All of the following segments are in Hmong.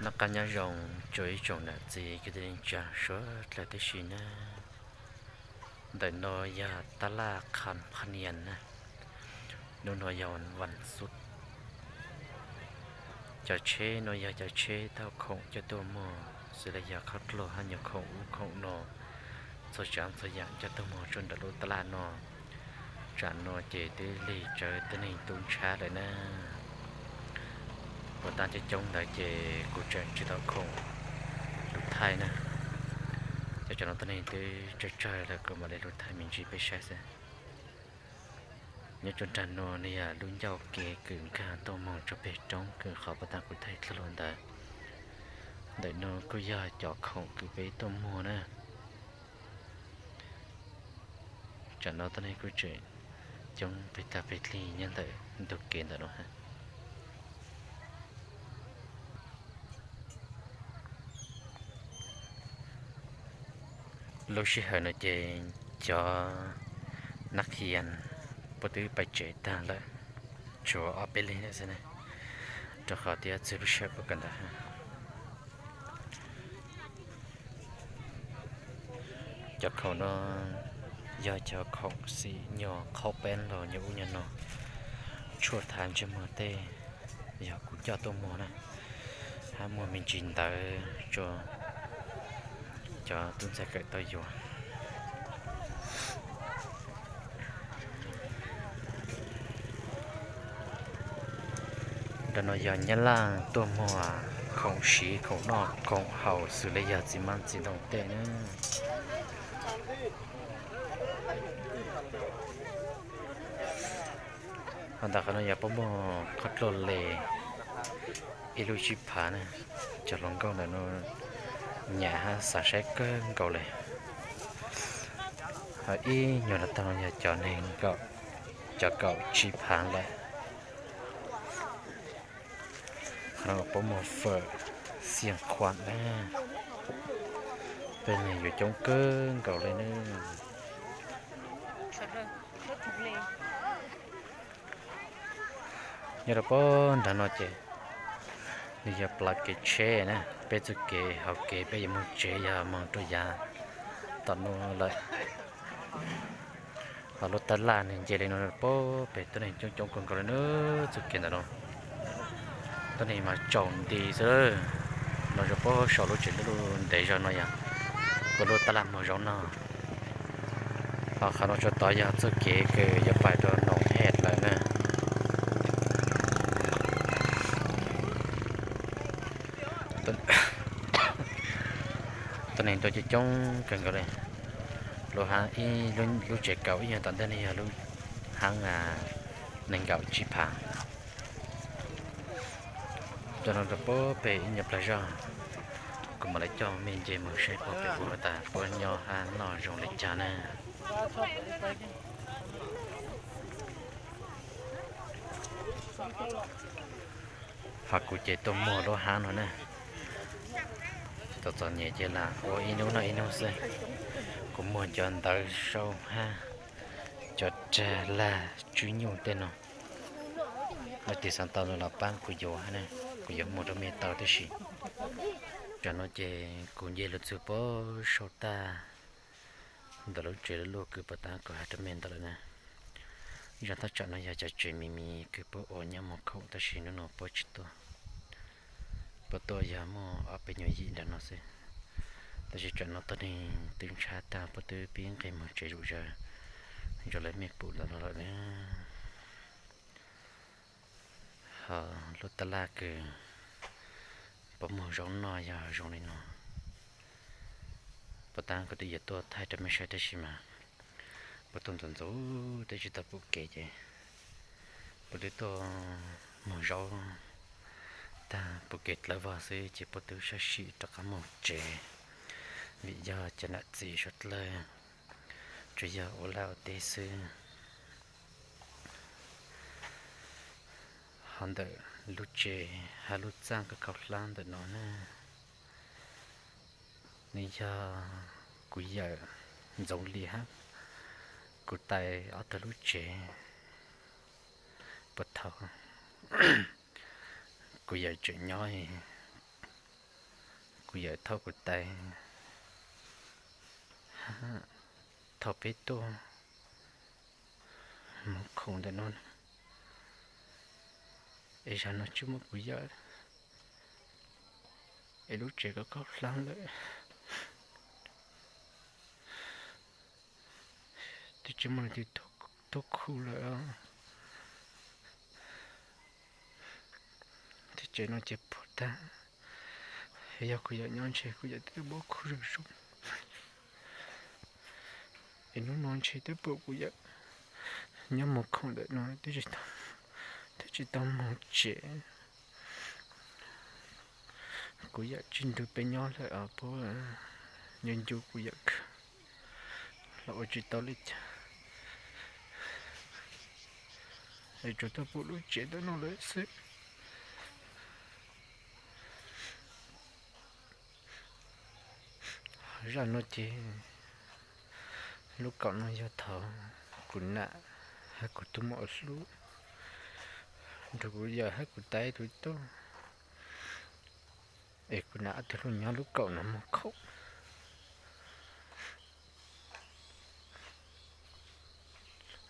Noj qab nyob zoo txog ib tsoom nam txiv kwv tij neej tsa suav dlawg tib si na. Ntawm no yog tab laj Qhas Phaj Nias na. Hnub no yog vas xuv. Cov tsheb no yog cov tsheb thauj khoom coj tuaj muag xws li yog khoom dluag hab nyuag khoom ub khoom no txhua tsav txhua yam coj tuaj muag rau ntawm lub tab laj no. Tsam no ces twb lig tsawv tuab neeg tu ntshab lawm na. Puas tab coob coob ntawd ces kuv tseem tsis tau khoom lug thaij na. Ces tsam no tuab neeg twb tsawg tsawg lawm kuv mam li lug thaij me ntsis peb saib xwb. Nyob rau nram no nws yog lub ncauj kev kws nkag tuaj moog rau peg roob kws qhov puas tab kuv thaij dlhau lug ntawd. Ntawm no kuj yog cov khoom kws peb tuaj muag na. Tsam no tuab neeg kuj tseem coob peg tag peg dlig nyob ntawm ntug kev ntawm no. Lub sij hawm no ces cov nab qhia puab twb pais tsev tag lawm, tshuav ob peb leeg lawm xwb ne, rau qhov tias txug lub sij hawm puab kawm ntawv. Cov khoom no yog cov khoom xim nyog qhaub peeb los nyuag ub nyuag no, tshuaj thav ntsej muag tej yog kuv coj tuaj muag na, hab muag me ntsis ntawv rua cov tub ntxhais kawm tau yuav. Nram no yog Nyab Laj tuaj muag khoom siv khoom noj khoom haus xws li yog txiv hmab txiv ntoo tej na. Ho ntawm qhov no yog puab muag khob dluag le ib lub tsib phav na. Cov hluas nkauj ntawm no nyam hab xav saib kawg nkaus le. Ho ib nyuag no tag no yog cov neeg, cov kaum tsib phav lawm. Qhov no puab muag fawm xiaj khuam na. Peb neeg yuav coob kawg nkaus le na. Nyob rau puag nrag no ces nws yog plawv kev tsheb na, peb txoj kev hauv kev peb yuav moog tsev yog moog rau yav tom no lawm. Ho lub tab laj nws nce li no puag pem tuab neeg coob coob kawg nkaus li na, txoj kev ntawm no. Tuab neeg mas tsaus nti xwb. No yog puag saum lub tsev ntuj lub ntev zog no yog puab lub tab laj muag zaub noj. Ho qhov no tsuas tod yog txoj kev kws yuav pais rau Noom Hej lawm na. Tuab neeg tuaj coob coob kawg nkaus li. Lub haab ib, lub tsev kaum ib nyuag tom ntej no yog lub haab nees nkaum tsib phav. Cov no rau puag pem ib nyuag plag zog, kuv mam li coj mej nce moog saib puag pem puab tas puab nyob hab noj zoo li cas na. Ho kuv ces tuaj muag lub haab no na, txom txom nyem ces lam ua ib hnub noj ib hnub xwb. Kuv muag cov ntawv sau hab cov rag lag tswb nyuj tej no, leej twg xav tau no los paab kuv yuav hab, kuv yuav muag rau mej tau tib si. Tsam no ces kuv nce lug txug puag saum tag ntawm lub tsev luj kws puag ta kuv has rau mej ntawd lawm na. Zaj thaj tsam no yog cov tsev me me kws puab ua nyob muag khoom tab sis hnub no puab tsis tuaj. Puab tuaj yog muaj ob peb nyuag yim nram no xwb. Tab sis tsam no tuab neeg twb ntshab tag puab twb pib nqis moog tsev zuj zus zoo le mej pum ntawm no lawm na. Ho lub tab laj kws puab muag zaub noj yog zoo li no. Puag ta kuv twb yuav tuaj thaij rau mej saib tab sis mas puab tuaj ntxov ntxov twb tsis tau pum kev ces puab twb tuaj muag zaub tag pum kev dlawb vog xwb ces puab twb sab sim rov qab moog tsev, vim yog cov nam txiv suav dlawg tsuas yog ua laj ua teb xwb. Ho ntawm lub tsev hab lub txaj khaub hlab ntawm no na, nws yog kuv yawm Ntxoov Lis hab kuv tais ob tug lub tsev. Puag thaum kuv yawm tseem nyob Kuv yawm thauj kuv tais, thauj peb tuaj mus khoom ntawm no, es zaum no tsis muaj kuv yawm, es lub tsev kuj khaub hlab lawm, twb tsis muaj leej twg tuaj khu lawm. Tej tsev no ces puag tag, yog kuv yawm nyob ntshe kuv yawm twb muab khu zuj zus. Es hnub no ntshe twb pom kuv yawm nyob mus khoom ntawm no, twb tsis tau mus tsev. Kuv yawm tsis nrog peb nyob lawm os, puab nyob ncu kuv yawm kawg los ua tsis tau li cas, es tsuas tau pom lub tsev ntawm no lawm xwb. Zaj no ces lub kaum no yog thaum kuv nam hab kuv tug muam hlub nrug kuv yawm hab kuv tais ib tug tub, es kuv nam ob tug lug nyob lub kaum no moog khoom.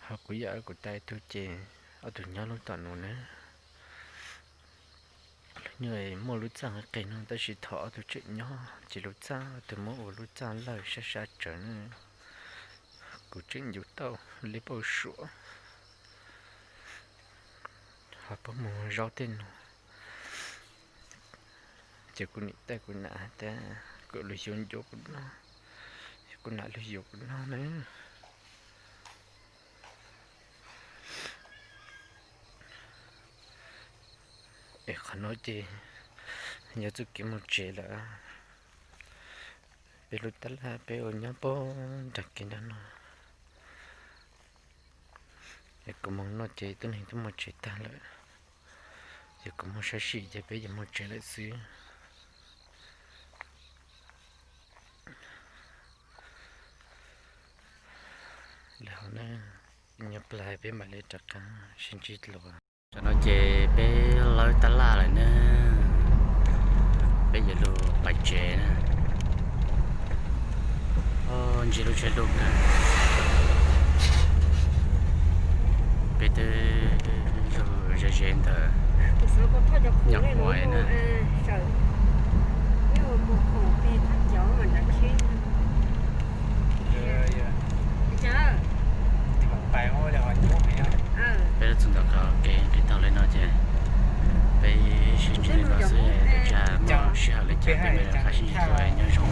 Ho kuv yawm kuv tais ib tug ces ob tug nyob lub tom nuav na. Lug nyuaj muaj lub txaj qis no, tab sis thaum ob tug tseem nyob ces lub txaj ob tug muab ua lub txaj lawj sab sab tsawv na. Kuv tseem ncu tau li pauj suav, ho puab mus zaub tej nuav, ces kuv nim teb kuv nam has tas kom lug yuav ncuav kuv noj, kuv nam lug yuav kuv noj na. Es qhov no ces yog txuj kev moog tsev lawm. Peb lub tab laj peb ua nyob puag nraag kev nraag no. Es kuv moog noj ces tub neeg twb moog tsev tag lawm, ces kuv moog sab sim ces peb yuav moog tsev lawm xwb. Lawm hov na, nyob plag peb mam li rov qab sib ntsib dlua. Tam no ces peb lawb tab laj lawm na, peb yuav lug pais tsev na. Ntsib lub tsheb lug kawg, peb twb lug ze ze ntawm nyom huav na. Peb lug txug ntawm qhov kev nqis taug li no ces peb sib ntsib li no xwb, tsa muaj sij hawm li cas peb mam li rov qab sib ntsib dlua, nyob zoo.